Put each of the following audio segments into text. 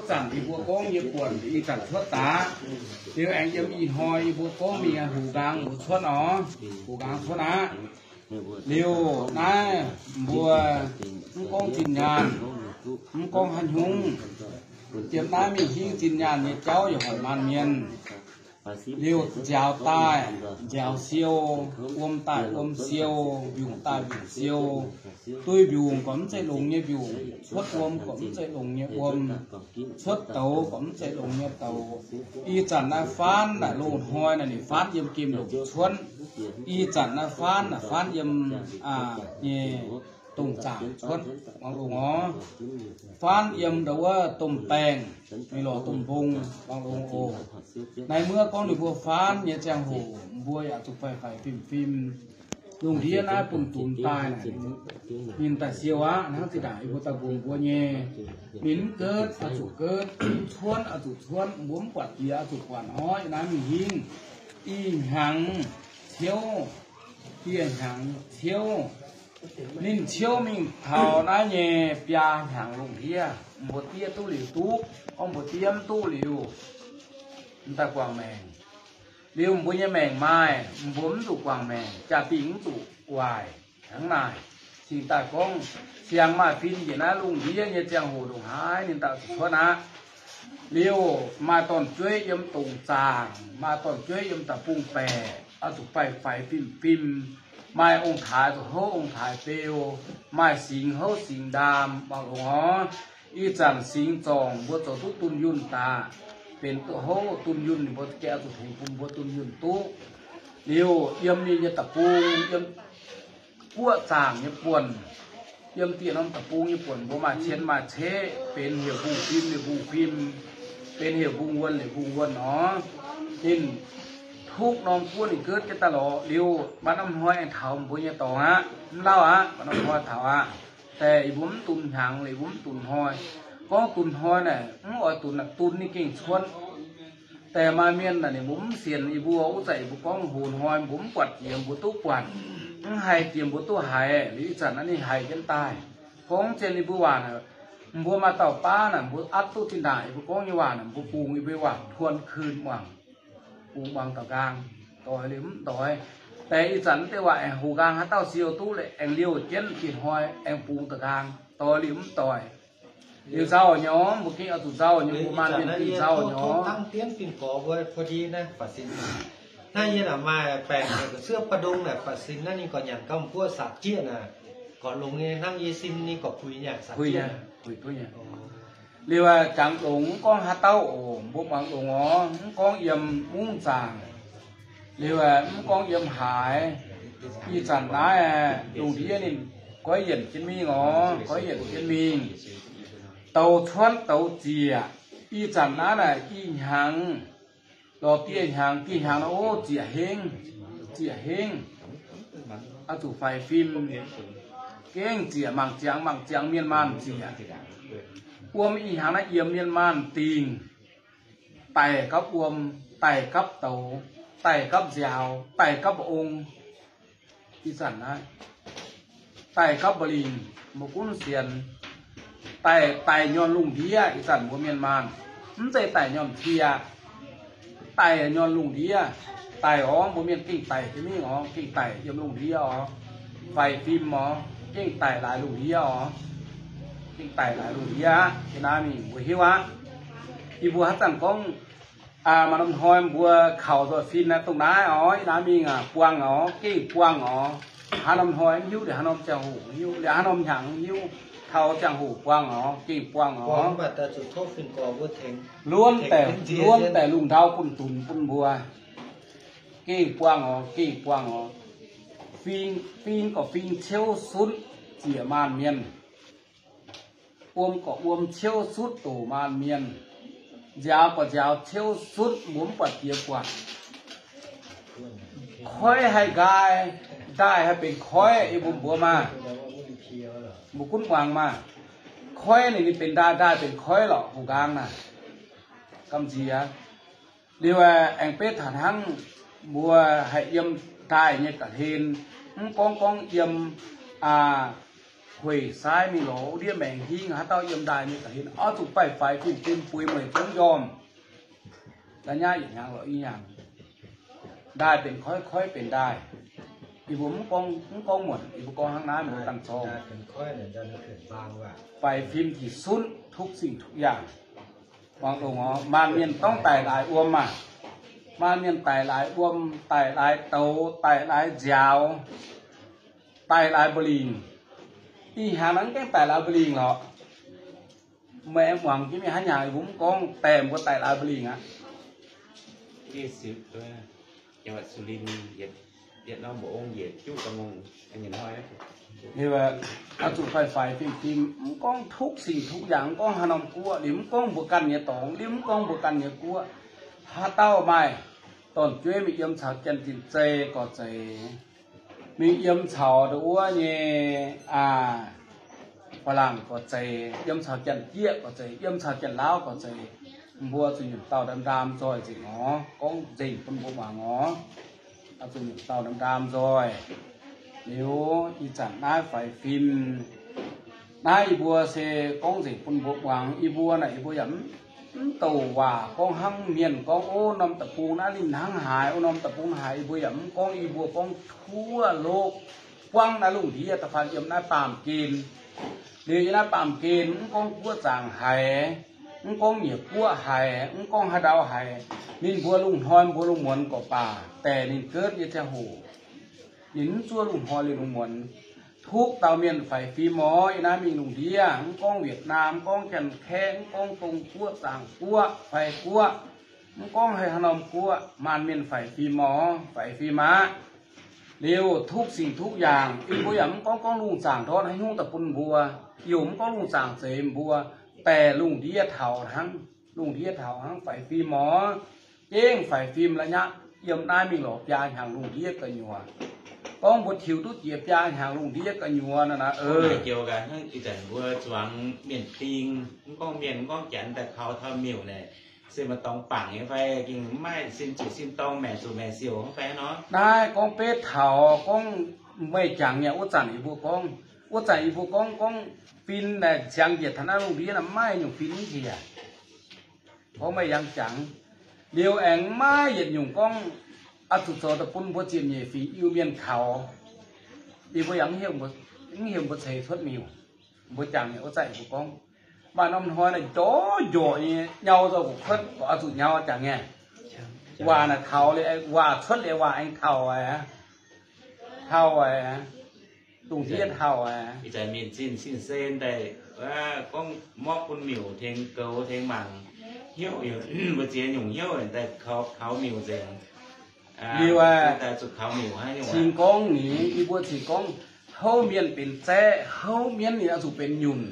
Zanc yie mbuo gorngv nyei buonc ih zanc cuotv daaih. Liuz aengx yiem ih hnoi yie mbuo gorngv mingh hungh nqaang mbuo cuotv oc, hungh nqaang cuotv aqv. Liuz naaiv mbuo mv gorngv zinh nyaanh, mv gorngv haaix nyungc, yiem naaiv mingh hingv zinh nyaanh nyei jauv yaac hoic maanh mienh. Liuz nziaaux daaih nziaaux siou, wuom daaih wuom siou, mbiungc daaih mbiungc siou. Duih mbiungc gorqv mv zeiz longx nyei mbiungc, cuotv wuom gorqv mv zeiz longx nyei wuom, cuotv douz gorqv mv zeiz longx nyei douz. Ih zanc naaiv faanv naaic loz-hnoi naaic ninh faanv yiem gemh lomc cuotv. Ih zanc naaiv faanv naaic faanv yiem nyei dongh zaangc cuotv, mangc longx oc. Faanv yiem ndau wuov domh baengh, mingh lorz domh mbong, mangc longx oc. Naaiv muoz gorngv ninh mbuo faanv nyei ziangh hoc mbuo yaac zuqc faix-faix fim-fim. Lungh ndiev naaiv bun dunx daaih naaic, ninh daaih siou aqv, hnangv zinh ndaangc yie mbuo daaih mbuox mbuo nyei. Ninh mv gotv oix zuqc gotv, mv cuotv oix zuqc cuotv, mbuo mv buatc jiex oix zuqc buatc hnoi naaiv mingh hingv. Ih hnyangx ciouv, dieh hnyangx ciouv. Ninh ciouv mingh taux naaiv nyei biaa hnyangx lungh ndiev, mbuo diev duqv liuz duqv, gorngv mbuo diev mv duqv liuz, mv daaih guangc maengc. Liuz mbuo nyei maengc maaih, mbuo mv zuqc guangc maengc, jaa-dingh mv zuqc waaic. Hnangv naaic, cingx daaih gorngv siang maaih fim njiec naaiv lungh ndiev nyei ziangh hoc ndongc haaix ninh daaih zuqc cuotv aqv. Liuz maaih dorn-jueiv yiem dongc zaangc, maaih dorn-jueiv yiem da'bung baeqc, oix zuqc faix-faix fim-fim. Maaih ong-taaix zuqc houv ong-taaix beu, maaih singx houv singx ndaam, mangc longx oc. Ih zanc singx zorngc mbuo zoux duqv dunh yunh daaih, benx duqv houv dunh yunh, ninh mbuo gaeqv zuqc tengx bun mbuo dunh yunh duqv. Liuz yiem ninh nyei da'bung, yiem guoqv zaangc nyei buonc, yiem dieh norm da'bung nyei buonc mbuo maaih cien maaih ceqv, benx heuc mbungh fim liuz mbungh fim, benx heuc mbungh wuonh liuz mbungh wuonh nor. Ninh tuqv norm guoqv ninh gotv jienv daaih lorz liuz, maaih norm hnoi aengx taux mbuo nyei dorngx aqv, mv lauh aqv, maaih norm hnoi taux aqv. Deix yie mbuo mv dunx hnyangx, yie mbuo mv dunx hnoi. Gorngv dunx hnoi naaic mv oix dunx, dun ninh gengh cuotv. Deix maaih mienh naaic ninh mbuo mv sienx yie mbuo, wuov zanc yie mbuo gorngv hoc hnoi mbuo mv buatc jiex mbuo duqv buatc, mv haiz jiex mbuo duqv haiz. Liuz ih zanc naaiv ninh haiz jienv daaih. Gorngv zien yie mbuo waac naaic, mbuo maaih dauh baav naaic mbuo atv duqv zinh ndaangc yie mbuo gorngv nyei waac naaic, mbuo bungx yie mbuo waac tuon kuin muangx, bungx muangx daux nqaang, doix liuz mv doix. Deix ih zanc mv deix waac aengx hoc nqaang haaix dauh siou duqv, aengx liouh jienv dieh hnoi aengx bungx daux nqaang, doix liuz mv doix. Liuz nzauh nyei, mbuo gengh oix zuqc nzauh nyei, mbuo maaih mienh gengh nzauh nyei. Naaiv yie naaic maaih baengc naaic, ga'cuotv Badong naaic, ba'sin naaiv ninh gorqv nyanc gauh m'buoqv saqc jieqv naaic, gorqv longx nyei, hnangv yie sin ninh gorqv puix nyei, saqc jieqv naaic. Liuz jangx longx mv gorngv haaix dauh oc, mbuo muangx longx oc, mv gorngv yiem mungv zaangc, liuz mv gorngv yiem haaix. Ih zanc naaiv lungh ndiev ninh goiv yienc jienv mingh oc, goiv yienc jienv mingh, douz cuotv douz ziec. Ih zanc naaiv naaic ih hnyangx lorz dieh hnyangx, dieh hnyangx naaic ov, ziec hengv, ziec hengv, oix zuqc faix fim, gengh ziec mangc ziangx mangc ziangx mienh maanh ziec. Wuom ih hnyangx naaiv yiem mienh maanh dingh, daic gapv wuom, daic gapv douz, daic gapv nziaaux, daic gapv ong. Ih zanc naaiv daic gapv mba'lingc, mbuo gunv sienx, daic, daic nyorn lungh ndiev. Ih zanc mbuo mienh maanh mv zeiz daic nyorn cie, daic nyorn lungh ndiev. Daic orv, mbuo mienh gengh daic jienv mingh orv, gengh daic yiem lungh ndiev orv. Faix fim orv, gengh daic laaix lungh ndiev orv. Gengh daic laaix lungh ndiev aqv. Ih naaiv mingh mbuo hiuv aqv. Yie mbuo haaix zanc gorngv maaih norm hnoi mbuo kaux nzoih fin naaiv dongh naaiv orv, ih naaiv mingh buangh orv, gengh buangh orv. Haaix norm hnoi mv hiuv, liuz haaix norm ziangh hoc mv hiuv, liuz haaix norm hnyangx mv hiuv, taux ziangh hoc buangh orv, gengh buangh orv. Luonv daaih, luonv daaih lungh ndau bun dunx bun mbuo. Gengh buangh orv, gengh buangh orv. Fing, fing gorqv fing ciouv sutv ziec maanh mienh. Wuom gorqv wuom ciouv sutv doqc maanh mienh. Nziaaux gorqv nziaaux ciouv sutv, mbuo mv buatc jiex buatc. Koiv haih nqaai, nqaai haih benx koiv, yie mbuo mbuox maah. Mbuo gunv muangx maah. Koiv ninh, ninh benx nqaai, nqaai benx koiv lorqc, hoc nqaang naaic. Gamh nziex. Liuz aengx beiv taux hnangv mbuo haih yiem daaih nyei ga'hlen, mv gorngv gorngv yiem, aa, hueic saaiv mingh lorz wuov ndiev maengx hingv, haaix dauh yiem ndaaih nyei ga'hlen, oix zuqc faix-faix fim-fim bueix mueic zungv njormh. Da'nyaiv yietc hnyangx lorz i hnyangx. Ndaaih benx koiv, koiv benx ndaaih. Yie mbuo mv gorngv, mv gorngv muonc, yie mbuo gorngv hnangv naaiv mbuo ganh zorng. Faix fim jiex sunv ทุกสิ่งทุกอย่าง. Muangx dongh oc, maanc mienh dongh daic laaix wuom maah. Maanc mienh daic laaix wuom, daic laaix douz, daic laaix nziaaux, daic laaix mba'lingc. Ih hnyangx naaiv gaengh daic laaix mba'lingc lorqc. Meih aengx muangx jienv mingh, haaix hnyangx yie mbuo mv gorngv deix mbuo daic laaix mba'lingc aqv. Oix zuqc faix-faix fim-fim, mv gorngv ทุกสิ่งทุกอย่าง, mv gorngv haaix norm guoqv, liuz mv gorngv mbuo ganh nyei dorngx, liuz mv gorngv mbuo ganh nyei guoqv, haaix dauh maaih dorn-jueiv mingh yiem caux Janx-Zinh zei gorx-zeiz, mingh yiem caux ndau wuov nyei, aa, Faa-laangc gorx-zeiz, yiem caux Janx-Jieqv gorx-zeiz, yiem caux Janx-Laauv gorx-zeiz, mbuo zuqc nyiemc dauh ndaam-ndaam nzoih nzengc oc. Gorngv nzengc bun mbuo muangx oc. Oix zuqc nyiemc dauh ndaam-ndaam nzoih. Liuz ih zanc naaiv faix fim naaiv, yie mbuo se gorngv nzengc bun mbuo muangx. Yie mbuo naaic, yie mbuo yaac mv douc waac gorngv hnangv mienh gorngv, o, norm deic-bung naaiv ninh hnangv haaix, o, norm deic-bung haaix. Yie mbuo yaac mv gorngv. Yie mbuo gorngv tuov lov buangv naaiv lungh ndiev da'faanh yiem naaiv baamh gen. Liuz yiem naaiv baamh gen, mv gorngv guoqv zaangc haic, mv gorngv nyiec guoqv haic, mv gorngv haaix ndau haic, ninh mbuo lungh hnoi mbuo lungh muonz gorqv-baac deix ninh gotv nyei ziangh hoc, ninh mv zuov lungh hnoi liuz lungh muonz. Tuqv dauh mienh faix fim oc. Yiem naaiv mingh lungh ndiev, mv gorngv Wietc Naam, mv gorngv Janx-Kaeqv, mv gorngv Dong Guoqv, Zaangc Guoqv, Fai Guoqv, mv gorngv haaix norm guoqv, maanc mienh faix fim oc, faix fim aqv. Liuz ทุกสิ่งทุกอย่าง, yie mbuo yaac mv gorngv gorngv lungh zaangc ndortv haaix nyungc daaih bun mbuo, yaac mv gorngv lungh zaangc zeix mbuo, deix lungh ndiev taux hnangv, lungh ndiev taux hnangv faix fim oc. Gengh faix fim la'nyaqv yiem naaiv mingh lorz biaa hnyangx lungh ndiev gu'nyuoz. Gorngv mbuo tiux duqv jiex biaa hnyangx lungh ndiev gu'nyuoz naaic, ih zanc mbuo zuangx mienh ding, mv gorngv mienh, mv gorngv Janx, daaih kaux taux miuc naaic, se maaih dorngx bangc nyei fai? Gengh mv maaih, sin zuqc sin dorng, maengc zuqc maengc siouc fai nor? Naaiv gorngv beiv taux gorngv meih jangx nyei wuov zanc yie mbuo gorngv, wuov zanc yie mbuo gorngv, gorngv fin naaic ziangx njiec taux naaiv lungh ndiev naaic, mv maaih nyungc fin mv njiec. Gorngv meih yangh jangx, liuz aengx maiv yietc nyungc gorngv oix zuqc zoux daaih bun mbuo ziepc nyeic fingx Iu-Mienh kaux. Yie mbuo yaac mv heuc mbuo ceix cuotv miuc. Mbuo jangx nyei wuov zanc yie mbuo gorngv, maaih norm hnoi naaic njorqv njorqc nyei nyau nzou gu'kuotv oix zuqc nyau jangx nyei. Waac naaic taux liuz, waac cuotv liuz waac aengx taux aqv. Taux aqv. Dongh ndiev taux aqv. Ih zanc mienh zinh sin-sen daaih gorngv morqv bun miuc tengx goux tengx mangc, hnyouv, mbuo ziex nyungc hnyouv daaih kaux miuc nzengc. Liuz aqv, cingx gorngv ni, yie mbuo cingx gorngv houv mienh benx zaeqv, houv mienv ninh oix zuqc benx nyunc.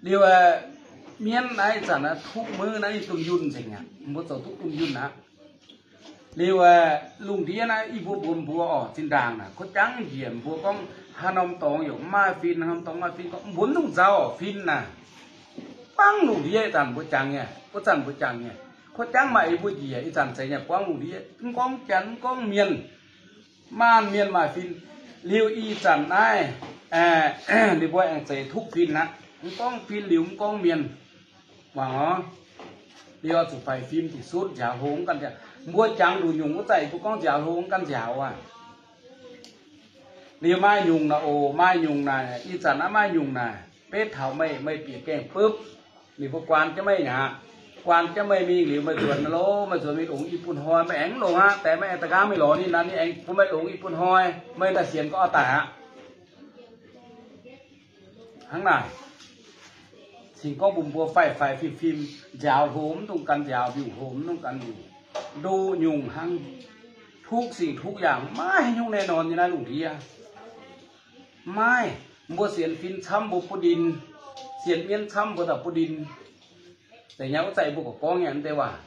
Liuz aqv, mienv naaiv ih zanc naaiv tuqv mueiv naaiv ninh dunh yunh nzengc aqv. Mbuo zoux duqv dunh yunh aqv. Liuz aqv, lungh ndiev naaiv yie mbuo mbuox mbuo oc, zinh ndaangc naaic kuv jangv njiec mbuo gorngv haaix norm dorngx yaac mv maaih fin, haaix norm dorngx maaih fin, gorngv mbuo mv dungx nzauh fin naaic. Buangv lungh ndiev ih zanc mbuo jangx nyei, wuov zanc mbuo jangx nyei. Kuv jangv maaih yie mbuo njiec ih zanc zeiz nyei buangv lungh ndiev, mv gorngv Janx, mv gorngv mienh, maanc mienh maaih fin. Liuz ih zanc naaiv, ninh mbuo aengx zeiz tuqv fin aqv. Mv gorngv fin liuz mv gorngv mienh. Muangx oc. Liuz oix zuqc faix fim dingc sutv nziaaux hlo mv ganh nziaaux. Mbuo jangx nduqc nyungc wuov zanc yie mbuo gorngv nziaaux hlo mv ganh nziaaux aqv. Liuz maaih nyungc naaic oc, maaih nyungc naaic, ih zanc naaiv maaih nyungc naaic, beiv taux meih, meih bieqc gaengh bupv, ninh mbuo guaan jienv meih aqv. Guaan jienv meih mingh liuz meih nzuonx lo, meih nzuonx mingh longx i buo hnoi, meih aengx mv longx aqv, deix meih aengx da'nqaang mingh lorz ninh naaic, ninh aengx bun meih longx i buo hnoi, meih daaih sienx gorngv oix daic aqv. Hnangv naaic, cingx gorngv mbuo, mbuo faix-faix fim-fim, nziaaux hlo mv dungx gan nziaaux, mbiungc hlo mv dungx gan mbiungc, ndoqv nyungc hnangv. ทุกสิ่งทุกอย่าง maiv haaix nyungc แน่นอน nyei naaiv lungh ndiev. Maiv, mbuo sienx fin camv mbuo butv ndin, sienx mienv camv mbuo daaih butv ndin. Deix nyei wuov zanc yie mbuo gorqv gorngv nyei deix waac.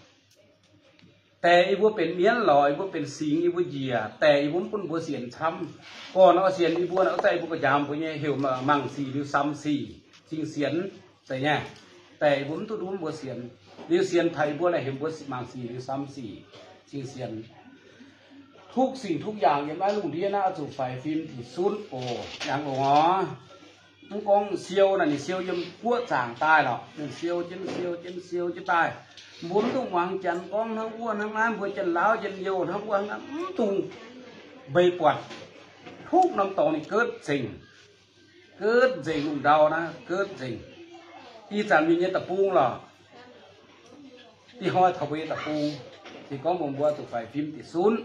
Deix yie mbuo benx mienv lorz, yie mbuo benx singx, yie mbuo njiec, deix yie mbuo mv bun mbuo sienx camv. Gorn oix sienx yie mbuo naaic, wuov zanc yie mbuo ga'njaaux mbuo nyei heuc mangc sic liuz samx sic, cingx sienx, zeiz nyei. Deix yie mbuo mv duqv nduov mbuo sienx. Liuz sienx taux yie mbuo naaic heuc mbuo mangc sic liuz samx sic, cingx sienx. Tuqv singx tuqv yaangc yiem naaiv lungh ndiev naaiv oix zuqc faix fim diqc sunv oc. Yangh longx oc. Mv gorngv siou naaic, ninh siou yiem guoqv zaangc daaih lorqc. Ninh siou jienv siou jienv siou jienv daaih. Mbuo mv dungx muangx janx gorngv hnangv wuov hnangv naaiv, mbuo janx-laauv njien-youh hnangv wuov hnangv naaiv, mv dungx mbeix buatc. Tuqv norm dorngx ninh gov nzengc, gov nzengc, lungh ndau naaiv gov nzengc. Ih zanc mingh nyei deic-bung lorqc. Dih hnoi taux mbuo nyei deic-bung, se gorngv mbuo, mbuo zuqc faix fim diqc sunv.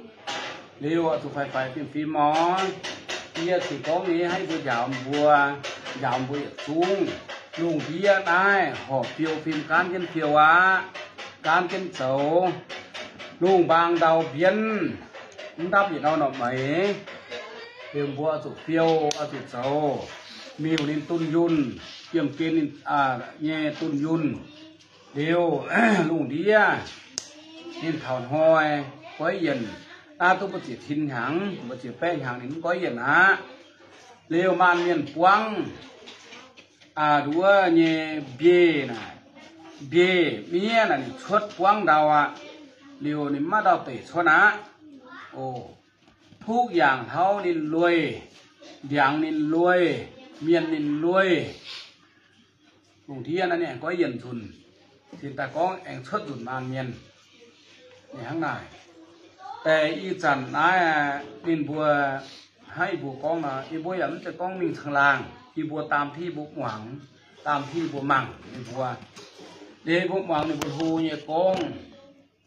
Liuz zuqc faix faix fim fim oc. Yie se gorngv nyei, hnangv mbuo njaaux mbuo, njaaux mbuo yietc zungv. Lungh ndiev naaiv horpc fiou fim gaanv jienv fiou aqv, gaanv jienv zoux. Lungh mbaang ndau mbienv, mv ndapv yietc norm norqc meix. Liuz mbuo oix zuqc fiou, oix zuqc zoux. Miuc ninh dunh yunh, jiemh gen ninh nyei dunh yunh. Liuz lungh ndiev ninh taux hnoi goiv yienc. Naaiv duqv mbu'ziex cin hnyangx, mbu'ziex baeqv hnyangx ninh mv goiv yienc aqv. Liuz maanc mienh buangv nduov nyei mbieiv naaic, mbieiv miev naaic ninh cuotv buangv ndau aqv. Liuz ninh mv maaih ndau-deic cuotv aqv. O, tuqv yaangc hlauv ninh lueih, ndiangx ninh lueih, mienh ninh lueih. Lungh ndiev naaiv ninh aengx goiv yienc nzunc, cingx daaih gorngv aengx cuotv nzunc maanc mienh. Ninh hnangv naaic. Deix ih zanc naaiv ninh mbuo, hnangv yie mbuo gorngv nor, yie mbuo yaac mv zeiz gorngv mingh caangh laangh. Yie mbuo daam hiuv mbuo muangx, daam hiuv mbuo mangc ninh mbuo. Liuz mbuo muangx ninh mbuo hlo nyei gorngv,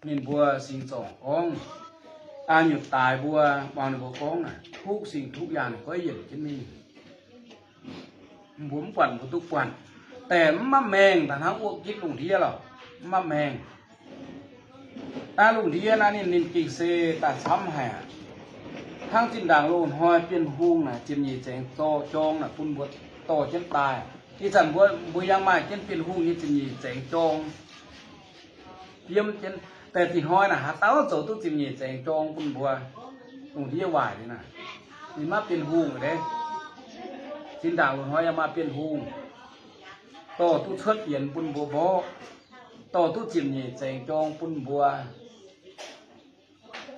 ninh mbuo singx zorc gorngv, nyutc daaix mbuo muangx ninh mbuo gorngv naaic, tuqv singx tuqv yaangh ninh goiv yienc jienv mingh. Mbuo mv buatc mbuo duqv buatc, deix mv maaih maengh daaih hnangv wuov gitv lungh ndiev lorqc. Mv maaih maengh. Naaiv lungh ndiev naaiv ninh, ninh gengh se daaih camv haic aqv. Hnangv zinh ndaangc loz-hnoi Bienh Hungh naaic ziepc nyeic zaengx jorng naaic bun mbuo dorh jienv daaih. Ih zanc mbuo, mbuo yangh maaih jienv Bienh Hungh nyei ziepc nyeic zaengx jorng yiem jienv. Deix dih hnoi naaic haaix dauh zoux duqv ziepc nyeic zaengx jorng bun mbuo? Lungh ndiev waaic liuz naaic, ninh maiv Bienh Hungh aqv. Zinh ndaangc loz-hnoi yangh maaih Bienh Hungh dorh duqv cuotv yienx bun mbuo mborqv, dorh duqv ziepc nyeic zaengx jorng bun mbuo.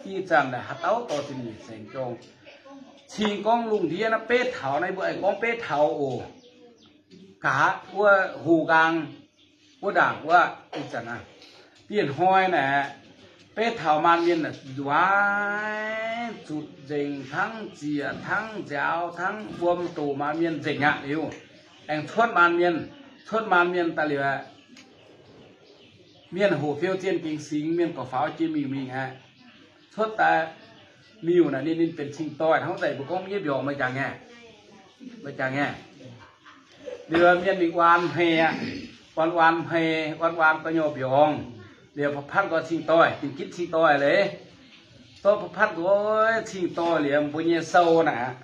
Ih zanc naaic haaix dauh dorh ziepc nyeic zaengx jorng? Cing gorngv lungh ndiev naaiv beiv taux naaiv, mbuo aengx gorngv beiv taux oc. Gaax wuov houx nqaang wuov ndaangc wuov, ih zanc naaic, dienh hnoi naaic, beiv taux maanc mienh naaic nzueic zutc nzengc, hnangv ziec hnangv nziaaux hnangv wuom doqc maanc mienh nzengc aqv. Liuz aengx cuotv maanc mienh, cuotv maanc mienh daaih liuz aqv, mienh hoqc fiou zienh gengx singx, mienh gorqv-faaux jiex miuc mingh aqv. Cuotv daaih miuc naaic ninh, ninh benx cing-doix hnangv deix mbuo gorngv nyei mbiorngz, meih jangx nyei, meih jangx nyei. Liuz mienh mingh waan hmei aqv, waan waan hmei, waan waan gu'nyuoz mbiorngz. Liuz patv-patv nqoi cing-doih, dingc gitv cing-doih leiz, zorqv patv-patv nqoi cing-doih liuz mbuo nyei sou naaic aqv,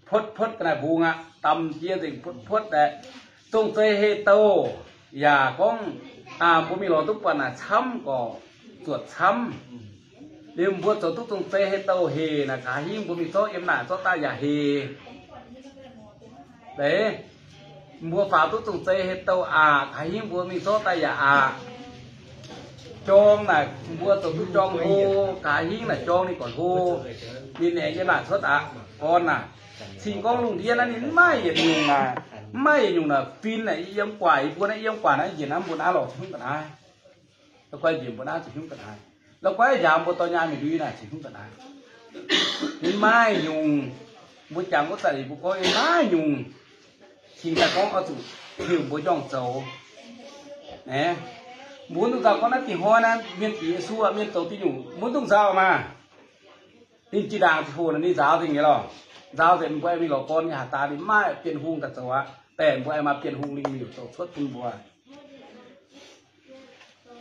puotv puotv ga'naaiv mbungx aqv, damh jiex nzengc puotv puotv aeqv, zong-zei heh douh. Yaac gorngv mbuo mingh lorz duqv buatc naaic camv gorqv zuotc camv. Liuz mbuo zoux duqv zong-zei heh douh hec naaic, gaax hingv mbuo mingh zorqv yiem naaic zorqv daaih yaac hec. Leiz mbuo faaux duqv zong-zei heh douh aqc, gaax hingv mbuo mingh zorqv daaih yaac aqc. Jorng naaic mbuo zoux duqv jorng hlo, gaax hingv naaic jorng ninh gorqv hlo. Ninh aengx yiem naaic cuotv aqv. Gorn naaic, cing gorngv lungh ndiev naaiv ninh mv maaih yietc nyungc naaic, mv maaih yietc nyungc naaic fin naaic yiem guaax, yie mbuo naaiv yiem guaax naaiv njiec naaiv mbuo naaiv lorz ziepc hnyungv ga'naaiv. La'guaih njiec mbuo naaiv ziepc hnyungv ga'naaiv. La'guaih njaaux mbuo dorh nyaanh mingh ndui naaic ziepc hnyungv ga'naaiv. Ninh maiv nyungc, mbuo jangx wuov zanc mbuo gorngv ninh maiv nyungc. Cingx daaih gorngv oix zuqc heuc mbuo njorngh zoux. Aeqv, mbuo dungx nzaaux gorngv naaiv dingc hnoi naaiv mienh bieqc Yesu aqv, mienh zoux diuh nyungc, mbuo dungx nzaaux maah. Ninh jiex ndaangc ziangh hoc naaic ninh nzaaux nzengc nyei lorqc. Nzaaux nzengc mbuo aengx mingh lorz gorn nyei haaix daaih ninh maiv Bienh Hungh daaih zoux aqv. Deix mbuo aengx maaih Bienh Hungh lingh miuc zoux cuotv bun mbuo.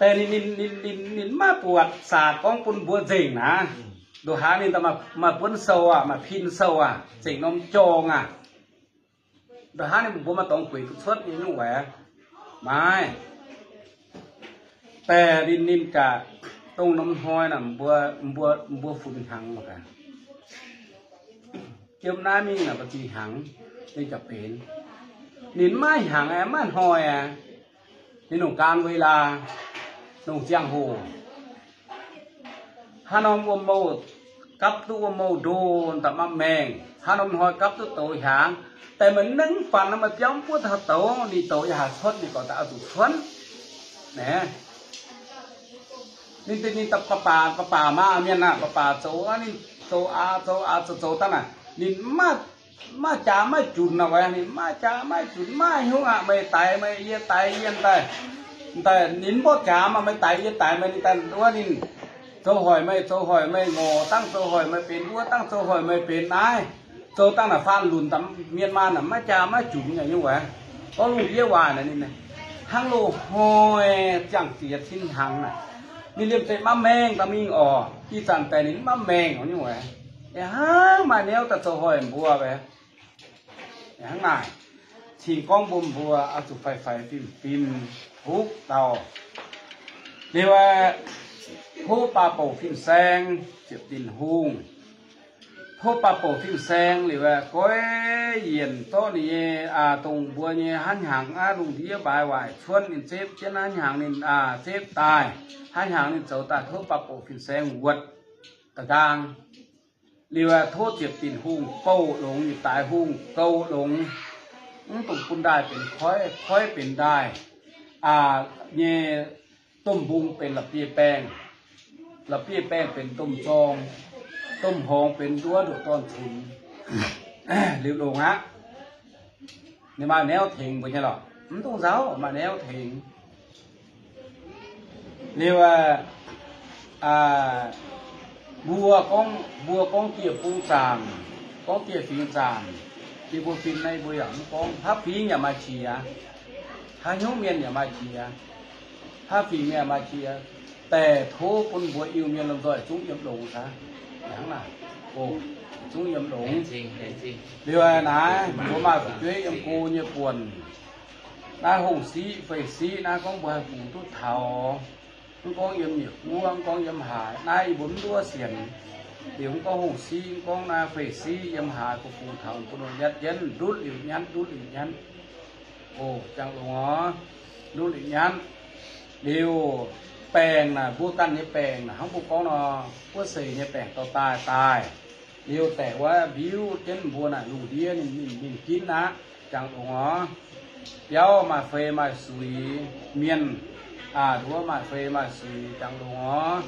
Deix ninh, ninh, ninh, ninh, ninh maiv buatc saac gorngv bun mbuo nzengc naaiv. Ndongc haaix ninh daaih maaih buonv sou aac, maaih pin sou aac, zengc norm jorng aac. Ndongc haaix ninh mbuo maaih dorngx gueic duqv cuotv nyei nyungc waaic. Maiv. Deix ninh, ninh gaax dongh norm hnoi naaic mbuo, mbuo, mbuo funx hnyangx mangc gaax. Yiem naaiv mingh naaic mbu'ziex hnyangx, ninh jaax benx. Ninh maiv hnyangx aeqv, maiv hnoi aeqv. Ninh longc กาลเวลา, longc ziangh hoc. Haaix norm wuom mouh gapv duqv wuom mouh ndo daaih maah maengh, haaix norm hnoi gapv duqv douz hiaangx, daaih meih nengv fanh nor meih biauv mv buov taux douz, ninh douz yaac haih cuotv, ninh gorqv daaih oix zuqc cuotv. Naaiv ninh, ninh daaih baac baac, baac baac maah mienh aah, baac baac zoux, ninh zoux aqv, zoux aqv, zoux zoux daaih naaic, ninh mv maaih, mv maaih jaax maiv junc nor, ninh mv maaih jaax maiv junc, mv maaih hnyouv aqv, meih daix meih, yie daix yie, daaih, daaih ninh mv mborqv jaax maah, meih daix yie daix meih, ninh daaih wuov ninh zoux hoic meih, zoux hoic meih ngorc dangh, zoux hoic meih benx wuov dangh, zoux hoic meih benx naaiv, zoux dangh naaic faanh lunc daaih mienh maanh naaic maiv jaax maiv junc nyei nyungc wuov. Gorngv lungh ndiev waac naaic ninh hnangv loz-hnoi ziangh ziex cin hnyangx naaic, ninh liemh zeih maiv maengh daaih mingh orqc. Ih zanc daaih ninh maiv maengh nyungc wuov. Hnangv maaih neuv daaih zoux hoic mbuo wuov. Hnangv naaic, cing gorngv mbuo, mbuo oix zuqc faix-faix fim-fim duqv dauh. Liuz aeqv, tov baac bouc fin-saeng ziepc Tin-Hungh. Tov baac bouc fin-saeng liuz aeqv, goiv yienc zorqv ninh nyei, aa, dongh mbuo nyei hnangv hnyangx aqv, lungh ndiev mbaaix waaic cuotv ninh zepv jienv hnangv hnyangx ninh, aa, zepv daaih, hnangv hnyangx ninh zoux daaih, tov baac bouc fin-saeng wuotc da'nqaang. Liuz aeqv, tov ziepc Tin-Hungh bouh longx, yietc daaix hungh gouv longx, mv dungx bun ndaaih benx koiv, koiv benx ndaaih, aa, nyei domh mbung benx la'bieiv-baengh, la'bieiv-baengh benx domh zorng, domh horngz benx nduov ndoqc dorn-cunx. Liuz longx aqv. Ninh maaih neuv tengx mbuo nyei lorqc. Mv dungx nzauh, maaih neuv tengx. Liuz aeqv, aa, mbuo gorngv, mbuo gorngv dieh bung zaanc, gorngv dieh fingx zaanc, yie mbuo fin naaiv mbuo yaac mv gorngv. Haaix fingx yaac maaih qiex, haaix nyungc mienh yaac maaih qiex, haaix fingx yaac maaih qiex. Daaih tov bun mbuo Iu-Mienh lomh nzoih zungv yiem longx aqv. Hnangv naaic, o, zungv yiem longx. Liuz aeqv, naaiv mbuo maaih fu'jueiv yiem go nyei buonc. Naaiv hungh siqv fei siqv naaiv gorngv mbuo haih fungx duqv taux. Mv gorngv yiem nyeic guoqv, mv gorngv yiem haaix, naaiv yie mbuo mv nduov sienx. Liuz mv gorngv hungh siqv, mv gorngv naaiv fei siqv, yiem haaix bun fungx taux, bun ninh nyatv jienv, ndutv liuz nyatv, ndutv liuz nyatv. O, ziangh longx oc. Ndutv liuz nyatv. Liuz baengc naaic, mbuo ganh nyei baengc naaic, hnangv mbuo gorngv nor, wuov seix nyei baengc dorh daaih daaih. Liuz daeqc wuov mbiuv jienv mbuo naaic lungh ndiev ninh, ninh, ninh ginv aqv. Ziangh longx oc. Biauv maaih fei maaih suix, mienh, aa, nduov maaih fei maaih suix, ziangh longx oc.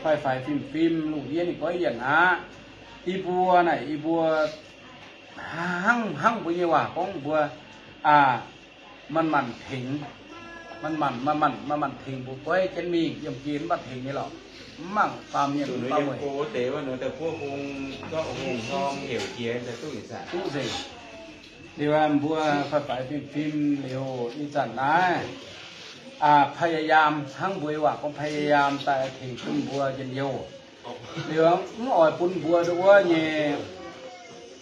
Faix-faix fim-fim lungh ndiev ninh goiv yienc aqv. Yie mbuo naaic, yie mbuo hnangv, hnangv mbuo nyei waac gorngv mbuo, aa, manc-manc tengx, manc-manc, manc-manc, manc-manc tengx mbuo goiv jienv mingh, yiem gen mv baac tengx nyei lorqc. Mv mangc baamh mienh mv baac mueic. Duqv nzengc. Liuz mbuo faix-faix fim-fim liuz ih zanc naaiv, aa, พยายาม, hnangv mbuo nyei waac gorngv พยายาม daaih tengx bun mbuo njien-youh. Liuz mv oix bun mbuo nduov nyei,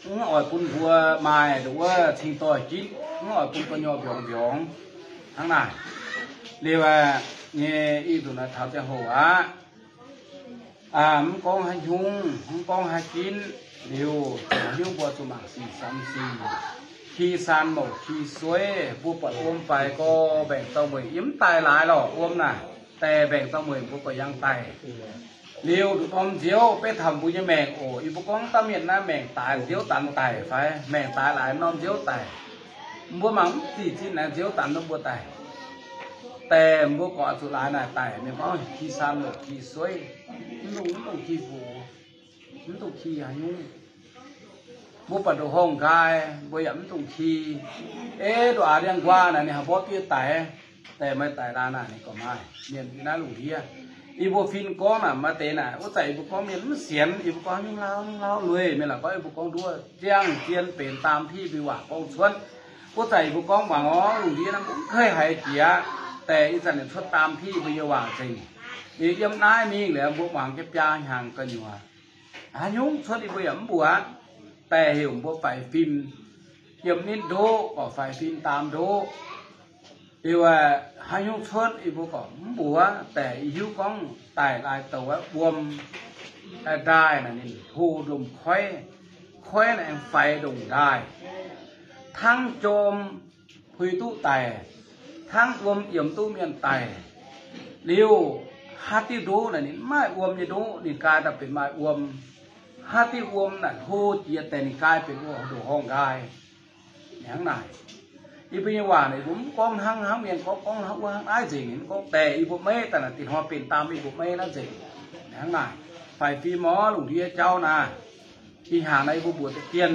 mv oix bun mbuo maaih nduov cing-doix ginv, mv oix bun gu'nyuoz mbiorngz mbiorngz hnangv naaic. Liuz aeqv, nyei ih nzunc naaiv taux ziangh hoc aqv. Aa, mv gorngv haaix nyungc, mv gorngv haaix ginv, liuz haaix nyungc mbuo zuqc mangc sic samx sic. Ki saan mouc ki sueiv, mbuo buatc wuom faix gorx mbaengc dauh mueic yiem mv daaih laaix lorqc wuom naaic, daaih mbaengc dauh mueic mbuo buatc yangh daic. Liuz nduqc norm nziouv beiv taux mbuo nyei maengc oc. Yie mbuo gorngv dauh mienh naaiv maengc daaix nziouv danx daic fai maengc daaix laaix norm nziouv daic. Mbuo mangc mv zic zinh naaiv nziouv danx norm mbuo daic. Daaih mbuo gorngv zuqc laaix naaic daic, mienh gorngv ki saan mouc ki sueiv, mv dungx, mv dungx ki fuc, mv dungx ki haaix nyungc. Mbuo buatc ndoqc horngh nqaai, mbuo yaac mv dungx ki. Ei, ndoqc aax ndiangx-nquaah naaic ninh haih mborqv diev daic, daaih maaih daic laaix naaic ninh gorngv maaih mienh naaiv lungh ndiev. Yie mbuo fin gorngv naaic maaih deix naaic, wuov zanc yie mbuo gorngv mienh mv sienx, yie mbuo gorngv nyungc lauv, nyungc lauv lueic, mienh laaic gorngv yie mbuo gorngv nduov, ziangh zien benx daam hiuv mbuo waac gorngv cuotv. Wuov zanc yie mbuo gorngv muangx orv, lungh ndiev naaiv mbuo mv kei haiz jiex, daaih ih zanc ninh cuotv daam hiuv mbuo nyei waac nzengc. Liuz yiem naaiv mingh liuz mbuo muangx jienv biaa hnyangx gu'nyuoz. Haaix nyungc cuotv yie mbuo yaac mv mbuoqc. Daaih heuc mbuo faix fim yiem nitv ndoqv, gorqv faix fim daam ndoqv. Liuz haaix nyungc cuotv yie mbuo gorqv mv mbuoqc. Daaih yie hiuv gorngv daaih laaix douc wuom ndaaih naaic ninh hlo lomh koiv, koiv naaic aengx faix ndongc ndaaih, hnangv jorm puix duqv daic, hnangv wuom yiemx duqv mienh daic. Liuz Haaix diuh ndoqv naaic ninh mv maaih wuom nyei ndoqv, ninh gaax daaih benx maaih wuom. Haaix diuh wuom naaic hlo jiex deix ninh gaax benx wuom ndoqc horngh nqaai. Hnangv naaic, yie mbuo nyei waac naaic, yie mbuo mv gorngv hnangv, hnangv mienh gorngv, gorngv hnangv wuov hnangv naaiv nzengc, mv gorngv deix yie mbuo meiv daaih naaic, dinh hnoi benx daan yie mbuo meiv naaiv nzengc. Hnangv naaic, faix fim orv, lungh ndiev jauv naaic, ih hnyangx naaiv yie mbuo mbuox deix dien,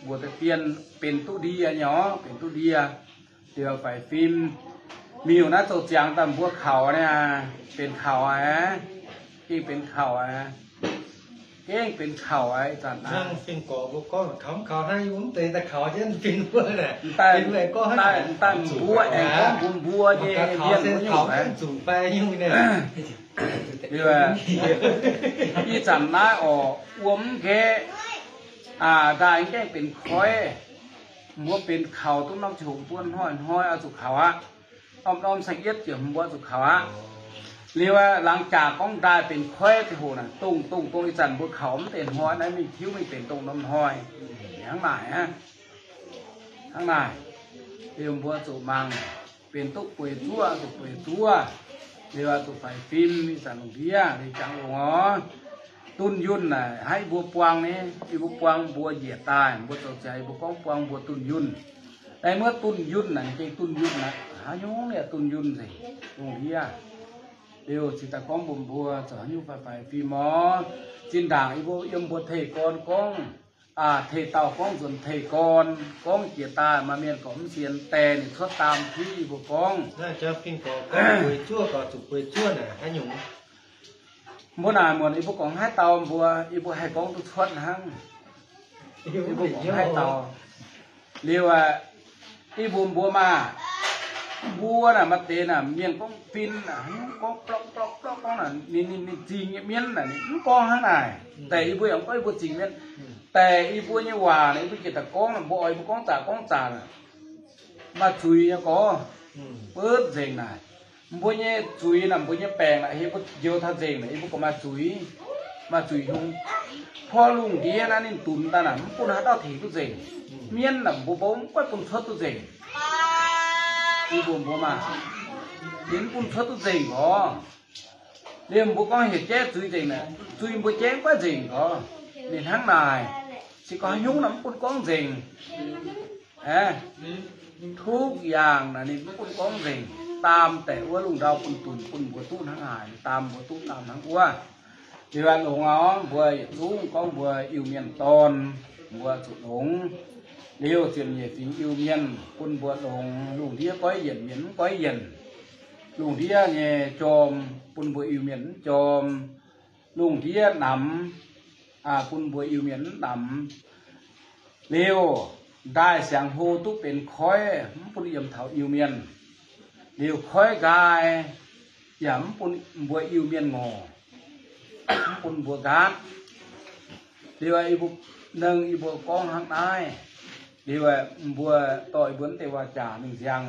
mbuox deix dien benx duqv ndie nyei orv, benx duqv ndie. Liuz faix fim, miuc naaiv zoux ziangx daaih mbuo kaux naaic, benx kaux aqv, gengh benx kaux aqv, gengh benx kaux aqv. Ih zanc naaiv, daaih mbuo aengx gorngv mbuo mbuo nyei mienh wuov nyungc. Ih zanc naaiv orqc, wuom mv nqaeqv, ndaaih gengh benx koiv. Mbuo benx kaux duqv norm ziangh hoc mbuo hnoi-hnoi oix zuqc kaux aqv. Norm-norm saeng-yietv ziepc hmz mbuo zuqc kaux aqv. Liuz laangz jaax gorngv ndaaih benx koiv ziangh hoc naaic, dongh dongh dongh ih zanc mbuo kaux mv deix hnoi naaiv mingh tiuv mingh benx dongh norm hnoi. Hnangv naaic aqv. Hnangv naaic, liuz mbuo zuqc mangc, benx duqv bueix zuov, zuqc bueix zuov, liuz zuqc faix fim. Ih zanc lungh ndiev liuz jangx longx orv. Dunh yunh naaic hnangv yie mbuo buang ni, yie mbuo buang mbuo njiec daaih, mbuo zoux ziangx yie mbuo gorngv buang mbuo dunh yunh. Naaiv muov dunh yunh naaic, ninh gengh dunh yunh aqv. Haaix nyungc yaac dunh yunh nzengc, lungh ndiev. Liuz cingx daaih gorngv mbuox mbuo zoux haaix nyungc faix fim orv. Zinh ndaangc yie mbuo yiem mbuo teh gorn gorngv, teh dauh gorngv nzuonx teh gorn, gorngv jiex daaih maaih mienh gorngv mv sienx, deix ninh cuotv daam tiuv yie mbuo gorngv. Mbuo naaic muonc yie mbuo gorngv haaix dauh mbuo, yie mbuo haih gorngv duqv cuotv hnangv. Yie mbuo gorngv haaix dauh. Liuz aqv, yie mbuo mbuo maah, mbuo naaic maaih deix naaic mienh gorngv fin, gorngv blokv blokv blokv gorngv naaic, ninh, ninh, ninh zingh nyei mienv naaic, ninh mv gorngv hnangv naaic. Deix yie mbuo yaac mv gorngv yie mbuo zingh mienv. Deix yie mbuo nyei waac naaic, yie mbuo jiex daaih gorngv naaic, mbuo oix yie mbuo gorngv zaqc gorngv zaqc naaic, maaih zuiz nyei gorx, butv nzengc naaic. Mbuo nyei zuiz naaic, mbuo nyei baengc naaic, heuc mbuo njoux taux nzengc naaic, yie mbuo gorngv maaih zuiz, maaih zuiz hung. Porv lungh ndiev naaiv ninh dunx daaih naaic, mv bun haaix dauh tengx duqv nzengc. Mienv naaic, mbuo mbuo mv goiv bun cuotv duqv nzengc. Yie mbuo mbuo maah, ninh mv bun cuotv duqv nzengc orv. Liemh mbuo gorngv heuc jaiv zuiz nzengc naaic, zuiz mbuo jaiv mv goiv nzengc orv. Ninh hnangv naaic, se gorngv haaix nyungc naaic mv bun gorngv nzengc. Aeqv, ทุกอย่าง naaic ninh mv bun gorngv nzengc. Daam deix wuov lungh ndau bun dunx bun mbuo duqv hnangv haaix, daam mbuo duqv daam hnangv wuov. Liuz longx orv, mbuo yietc zungv gorngv mbuo Iu-Mienh dorn, mbuo zuqc longx. Liuz ziepc nyeic fingx Iu-Mienh bun mbuo longx. Lungh ndiev goiv yienc mienh mv goiv yienc. Lungh ndiev nyei jorm bun mbuo Iu-Mienh mv jorm. Lungh ndiev namx bun mbuo Iu-Mienh mv namx. Liuz ndaaih siangx hlo duqv benx koiv, mv bun yiem taux Iu-Mienh. Liuz koiv nqaai yaac mv bun mbuo Iu-Mienh ngorc, mv bun mbuo nqaatv. Liuz yie mbuo, nengh yie mbuo gorngv hnangv naaiv. Liuz mbuo dorh yie mbuo naaiv deix waac-jaax mingh nziang,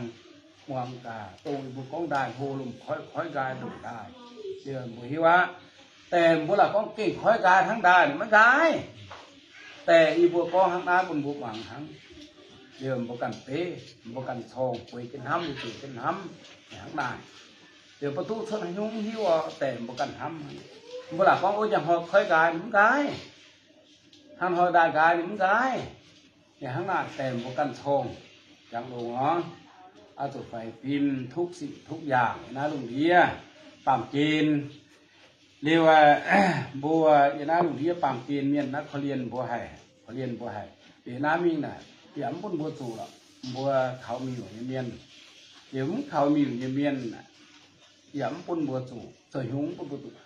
muangx gaax, dongh yie mbuo gorngv ndaaih hlo lomh koiv, koiv nqaai lomh ndaaih. Liuz mbuo hiuv aqv. Deix mbuo laaic gorngv gengh koiv nqaai hnangv ndaaih, maiv nqaai. Deix yie mbuo gorngv hnangv naaiv bun mbuo muangx hnangv. Liuz mbuo ganh beiv, mbuo ganh corng, bueix jienv hnamv, bueix jienv hnamv, hnangv naaic. Liuz mbuo duqv cuotv haaix nyungc hiuv orv, deix mbuo ganh hnamv. Mbuo laaic gorngv, ov, njang hnoi koiv nqaai, mv nqaai. Hnangv hnoi ndaaih nqaai, mv nqaai. Ninh hnangv naaic, deix mbuo ganh corng, jangx longx orv. Oix zuqc faix fim ทุกสิ่งทุกอย่าง yiem naaiv lungh ndiev baamh gen. Liuz mbuo yiem naaiv lungh ndiev baamh gen mienh naaiv korv-lienh mbuo haic, korv-lienh mbuo haic. Liuz naaiv mingh naaic, yaac mv bun mbuo zuqc lorqc. Mbuo kaux miuc nyei mienh, liuz mv kaux miuc nyei mienh, yaac mv bun mbuo zuqc, zoux hnyungc mv bun mbuo zuqc.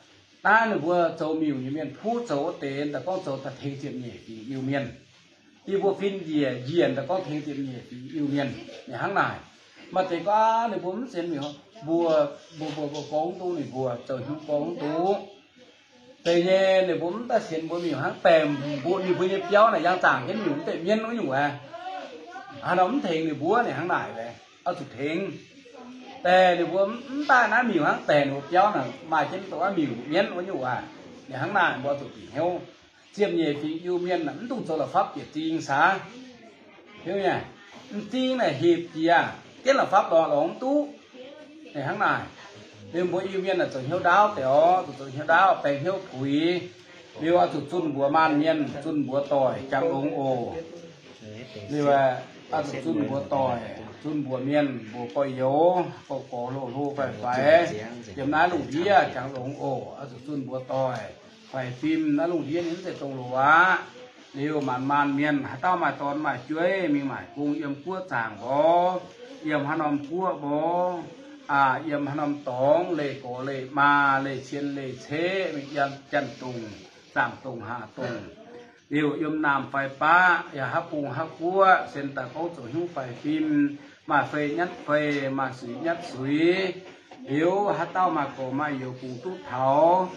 Naaiv ninh mbuo zoux miuc nyei mienh, puv zoux wuov deix daaih gorngv zoux daaih tengx ziepc nyeic fingx Iu-Mienh. Yie mbuo fin njiec njiec daaih gorngv tengx ziepc nyeic fingx Iu-Mienh. Ninh hnangv naaic. Maaih deix gorngv ninh mbuo mv sienx miuc, mbuo, mbuo, mbuo, mbuo gorngv duqv ninh mbuo, zoux hnyungc gorngv duqv. Deix nyei ninh mbuo mv daaih sienx mbuo miuc hnangv, baengc mbuo, ninh mbuo nyei biauv naaic yangh zaangc jienv miuc mv deix mienv wuov nyungc aqv. Hnangv nor mv tengx ninh mbuo, ninh hnangv naaic, oix zuqc tengx. Deix ninh mbuo mv daaih naaiv miuc hnangv, deix ninh mbuo biauv naaic maaih jienv dongh naaiv miuc mienv wuov nyungc aqv. Ninh hnangv naaic mbuo oix zuqc bieqc hnyouv. Ziepc nyeic fingx Iu-Mienh mv dungx zoux la'fapv bieqc zing saax. Hiuv nyei, m'zing naaic hepc jiex, jienv la'fapv lorz lorz mv duqv. Ninh hnangv naaic. Liuz mbuo Iu-Mienh aah, zoux hnyouv ndaauv deix oc, zuqc zoux hnyouv ndaauv, baengh hnyouv puix. Liuz oix zuqc zunh mbuox maanh mienh, zunh mbuox doic, jangx longx oc. Liuz oix zuqc zunh mbuox doic, zunh mbuox mienh, mbuox gorx-youz, gorx-gorx hlo-hlo faix-faix, yiem naaiv lungh ndiev jangx longx oc. Oix zuqc zunh mbuox doic, faix fim naaiv lungh ndiev ninh mv zeiz dongh loz aqv. Liuz maanc maanh mienh haaix dauh maaih dorn maaih jueiv mingh maaic gong yiem guoqv zaangc mborqv, yiem haaix norm guoqv mborqv, yiem haaix norm dorngx, leih gorx leih maa, leih cien leih ceqv, mingh yiem janx-dongh, zaangc-dongh, haac-dongh, liuz yiem naamh fai baqv, yaac haaix bung haaix guoqv, sen daaih gorngv zoux hnyouv faix fim, maaih fei nyatv fei, maaih suix nyatv suix. Liuz haaix dauh maaih gorx maaih youz bungx duqv taux,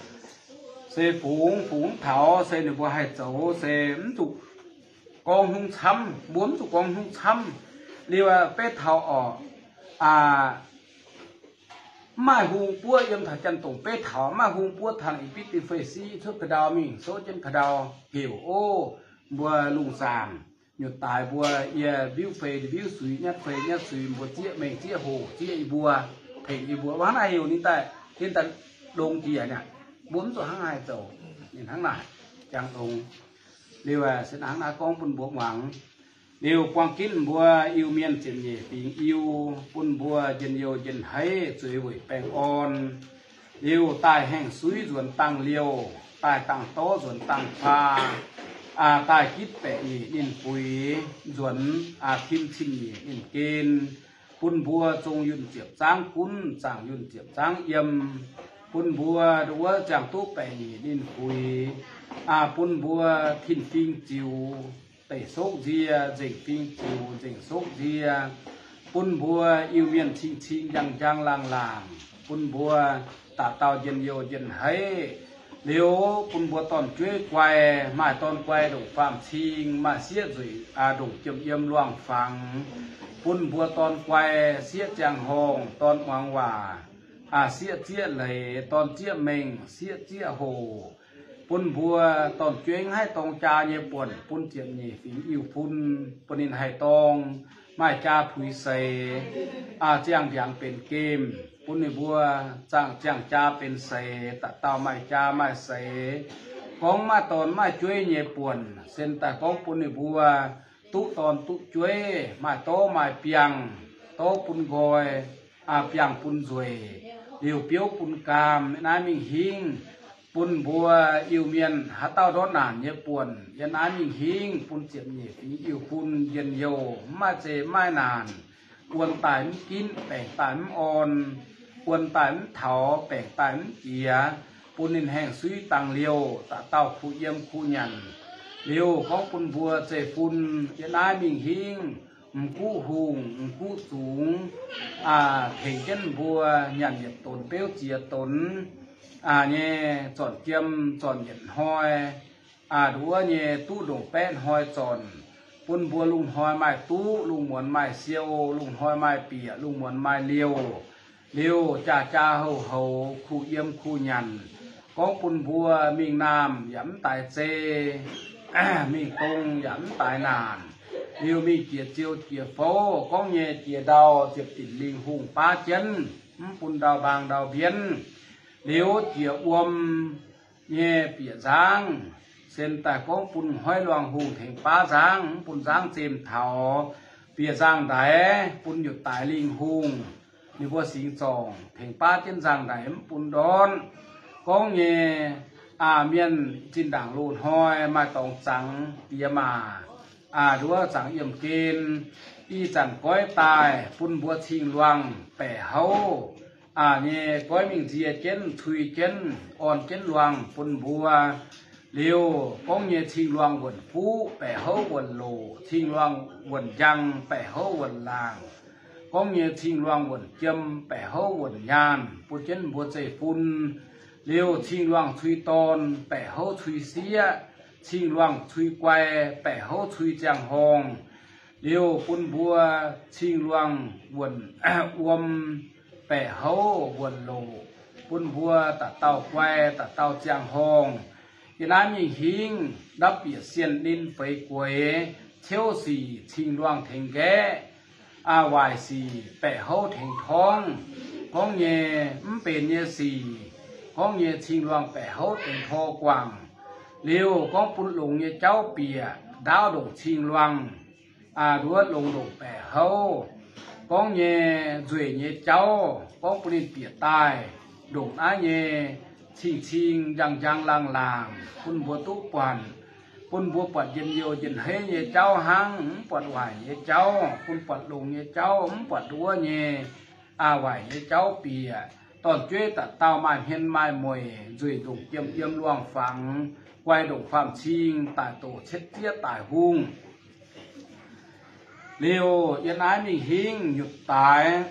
se fungx, fungx taux, se ninh mbuo haih zoux, se mv zuqc gorngv hnyouv camv, mbuo mv zuqc gorngv hnyouv camv. Liuz beiv taux orqc, mv maaih hung buov yiem taux janx-dongh beiv taux, mv maaih hung buov taux i bitv diuh fei siqv cuotv ga'ndau mingh souv jienv ga'ndau heuc, Ov, mbuo lungh zaangc nyutc daaix mbuo, yie mbiuv fei mbiuv suix, nyatv fei nyatv suix, mbuo zieqv mengh zieqv hoc zieqv yie mbuo, tengx yie mbuo. Hnangv naaiv heuc ninh daaih, ninh daaih longx jiex aqv. Mbuo mv zuqc hnangv haaix zoux. Ninh hnangv naaic jangx longx. Liuz se hnangv naaiv gorngv bun mbuo muangx. Liuz buang ginv mbuo Iu-Mienh ziepc nyeic fingx Iu, bun mbuo njien-youh njien-heiv, zueiz weic baengh orn. Liuz daaih haengh suiv nzuonx dangh liouh, daaih dangh dorv nzuonx dangh faa, daaih gitv baeqc nyeic ninh buix, nzuonx tim cin nyeic ninh gen, bun mbuo zong yunh ziepc zangv gunv, zaangc yunh ziepc zangv yiem, bun mbuo wuov ziangh duqv baeqc nyeic ninh buix, bun mbuo tin-fing ziux deic sokv nzie, nzengc fing ziux nzengc sokv nzie, bun mbuo Iu-Mienh cing-cing njang-njang laangh laangc, bun mbuo daaih dauh njien-youh njien-heiv. Liuz bun mbuo dorn-jueiv guai, maaih dorn guai ndongc faam-cing, maaih sieqv nzueic ndongc jiem yiem luangh-fangx, bun mbuo dorn guai sieqv ziangh horngh, dorn muangx waac, sieqv zieqv leiz, dorn zieqv mengh, sieqv zieqv hoc, bun mbuo dorn-jueiv haih dorng jaa nyei buonc bun ziepc nyeic fingx Iu-Fun, bun ninh haih dorng, maaih jaa puix seix, ziangh ndiangx benx gemh, bun ninh mbuo ziangh jaa benx seix, da'dauh maaih jaa maaih seix. Gorngv maaih dorn maaih jueiv nyei buonc, sen daaih gorngv bun ninh mbuo duqv dorn duqv jueiv, maaih dorv maaih biangh, dorv bun nqoi, biangh bun nzueic, liuz biouv bun gaam, yiem naaiv mingh hingv. Bun mbuo Iu-Mienh haaix dauh ndortv naanc nyei buonc, yiem naaiv mingh hingv, bun ziepc nyeic fingx Iu-Fun njien-youh, mv maaih zeqc mv maaih naanc, wuon daaih mv ginv, baengc daaih mv orn, wuon daaih mv taux, baengc daaih mv jiex, bun ninh haengh suiv dangh liouh, da'dauh kuh yiem kuh nyanc. Liuz gorngv bun mbuo zeiv-fun yiem naaiv mingh hingv, m'guqv hungh m'guqv zungx, tengx jienv mbuo nyanc yietc donx beuv ziex donx nyei, zornc jiem zornc yietc hnoi, nduov nyei duqv ndongc baeqv hnoi zornc, bun mbuo lungh hnoi maaih duqv, lungh muonz maaih siou, lungh hnoi maaih bieqc, lungh muonz maaih liouh. Liuz jaa jaa houc houx, kuh yiem kuh nyanc. Gorngv bun mbuo mingh naamh yaac mv daix zei, mingh dong yaac mv daix naanc. Liuz mingh jiex ziou jiex fouv, gorngv nyei jiex ndau ziepc dinc lingh hungh baav jienv, mv bun ndau mbaang ndau mbienv. Liuz jiex wuom nyei bieqc nzangv, sen daaih gorngv bun hnoi luangh hungh tengx baav nzangv, mv bun nzangv zemh taux. Bieqc nzangv-ndaix bun nyutc daaix lingh hungh, ninh mbuo singx zorngc tengx baav jienv nzangv-ndaix mv bun ndortv. Gorngv nyei, aa, mienh zinh ndaangc loz-hnoi maaih dorngx zangx diex maac, aa, nduov zangx yiemh gen, ih zanc goiv daaih bun mbuo cing-luangh baeqc houv, aa, nyei goiv mingh nzie jienv cui jienv orn jienv luangh bun mbuo. Liuz gorngv nyei cing-luangh wuonc fuqv baeqc houv wuonc loc, cing-luangh wuonc njang baeqc houv wuonc laangc, gorngv nyei cing-luangh wuonc jiem baeqc houv wuonc nyaanh, bun jienv mbuo zeiv-fun. Liuz cing-luangh cui dorn baeqc houv cui sieqv, cing-luangh cui guai baeqc houv cui ziangh horngh. Liuz bun mbuo cing-luangh wuonc wuom baeqc houv wuonc loc, bun mbuo da'dauh guai da'dauh ziangh horngh. Yie naaiv mingh hingv ndapv bieqc sienh ninh feix gueix, ciouv sic cing-luangh tengx nqaeqv, aa, waaic sic baeqc houv tengx torngv. gorngv nyei mv benx nyei sic, gorngv nyei cing-luangh baeqc houv dengx tor guangc. Liuz gorngv bun longx nyei jauv bieqc ndaauv ndongc cing-luangh, aa, nduov longx ndongc baeqc houv. Gorngv nyei nzueic nyei jauv gorngv bun ninh bieqc daaih ndongc naaiv nyei cing-cing njang-njang laangh-laangc bun mbuo duqv buatc, bun mbuo buatc njien-youh njien-heiv nyei jauv hnangv, mv buatc waaic nyei jauv, bun buatc longx nyei jauv, mv buatc nduov nyei, aa, waaic nyei jauv bieqc. Dorn-jueiv dauh dauh maaih hmien maaih mueic, nzueic ndongc jiem yiem luangh fangx, guai ndongc faam-cing, daic doqc cietv zieqv daic hungh. Liuz yiem naaiv mingh hingv nyutc daaix,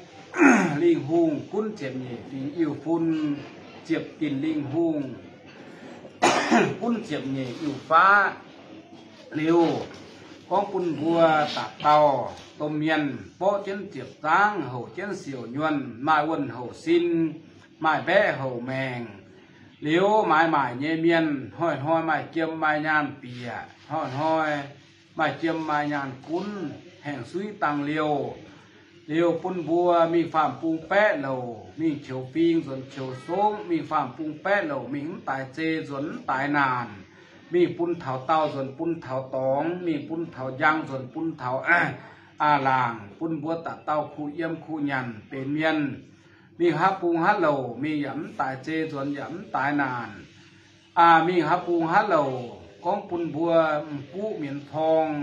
lingh hungh gunv ziepc nyeic fingx Iu-fun, ziepc dinc lingh hungh gunv ziepc nyeic Iu-faqv. Liuz gorngv bun mbuo dauh dauh domh mienh borqv jienv ziepc zangv, houc jienv siouc nyuonh, maaih wuonh houc sin, maaih mbaeqv houc maengc. Liuz maaiz maaic nyei mienh hnoi-hnoi maaih jiem maaih nyaanh bieqc, hnoi-hnoi maaih jiem maaih nyaanh gunv, haengh suiv dangh liouh. Liuz bun mbuo mingh faam-bung baeqv louc, mingh qoux fing nzuonx qoux songv, mingh faam-bung baeqv louc, mingh mv daaix zei nzuonx mv daaix naanc, mingh bun taux daauh nzuonx bun taux dorngx, mingh bun taux njang nzuonx bun taux, aa, laangc, bun mbuo dauh dauh kuh yiem kuh nyanc benx mienh, mingh haav bung haav louc, mingh yaac mv daaix zei nzuonx yaac mv daaix naanc, aa, mingh haav bung haav louc, gorngv bun mbuo m'guv mienz torng,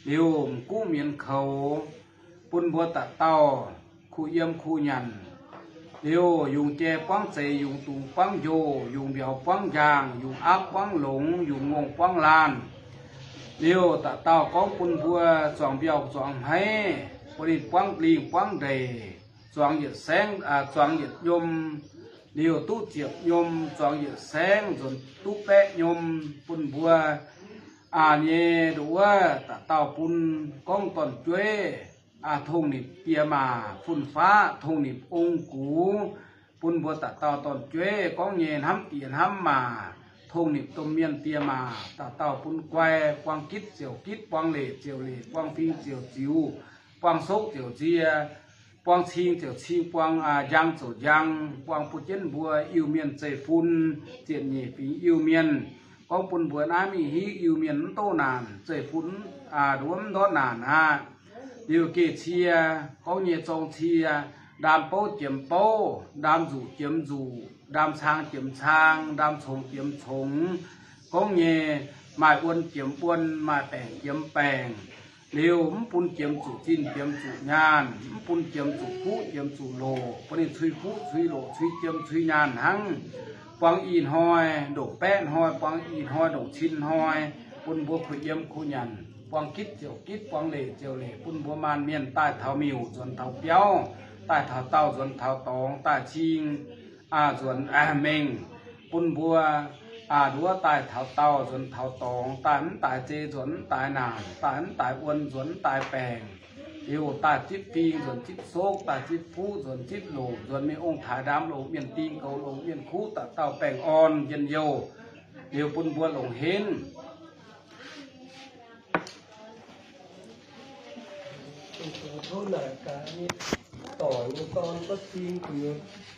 liuz m'guv mienz koux, bun mbuo dauh dauh kuh yiem kuh nyanc. Liuz yungz jai buangv zeix, yungz dungz buangv njoh, yungz mbiauz buangv njang, yungz aapv buangv longx, yungz ngongh buangv laanh. Liuz dauh dauh gorngv bun mbuo zuangx mbiauh zuangx hmeiv, bun ninh buangv lingh buangv ndeic, zuangx yietc saengv, aa, zuangx yietc nyom, liuz duqv ziepc nyom, zuangx yietc saengv nzuonx duqv baeqv nyom, bun mbuo, aa, nyei nduov dauh dauh bun gorngv dorn-jueiv, aa, tongh nipc die maac fun-faqv, tongh nipc ong gux, bun mbuo dauh dauh dorn-jueiv gorngv nyei hnamv die hnamv maac, tongh nipc domh mienh die maac, dauh dauh bun guai, buang gitv ziouc gitv, buang leic ziouc leic, buang fing ziouc ziux, buang sokv ziouc nzie, buang cing ziouc cing, buang, aa, njang ziouc njang, buang bun jienv mbuo Iu-Mienh zeiv-fun ziepc nyeic fingx Iu-Mienh. Gorngv bun mbuo naaiv mingh hiuv Iu-Mienh mv doqv naanc, zeiv-fun, aa, nduov mv ndortv naanc aqv. Liuz geh cie, gorngv nyei zorng cie, ndaam bouv jiemx bouv, ndaam nzuqc jiemx nzuqc, ndaam cang jiemx cang, ndaam congx jiemx congx, gorngv nyei maaih wuon jiemx wuon, maaih baengc jiemx baengc. Liuz mv bun jiemx zuqc zinh jiemx zuqc nyaanh, mv bun jiemx zuqc fuqv jiemx zuqc loc, bun ninh cui fuqv cui loc cui jiem cui nyaanh hnangv. Buang ih hnoi ndongc baeqv hnoi, buang ih hnoi ndongc cin hnoi, bun mbuo kuh yiem kuh nyanc, buang gitv ziouc gitv, buang leic ziouc leic, bun mbuo maanc mienh daaih taux miuc nzuonx taux biauv, daaih taux daauh nzuonx taux dorngx, daaih cing, aa, nzuonx, aa, mengh, bun mbuo, aa, nduov daaih taux daauh nzuonx taux dorngx, daaih mv daaih zei nzuonx mv daaih naanc, daaih mv daaih wuon nzuonx mv daaih baengc, liuz daaih zipv fing nzuonx zipv sokv, daaih zipv fuqv nzuonx zipv loc, nzuonx mingh ong-taaix ndaam longx, mienh ding goux longx, mienh kuv dauh dauh baengh orn njien-youh, liuz bun mbuo longc henv. Tov naaic gaax nyei, doic nyei dorn, gorngv ding gu'nyuoz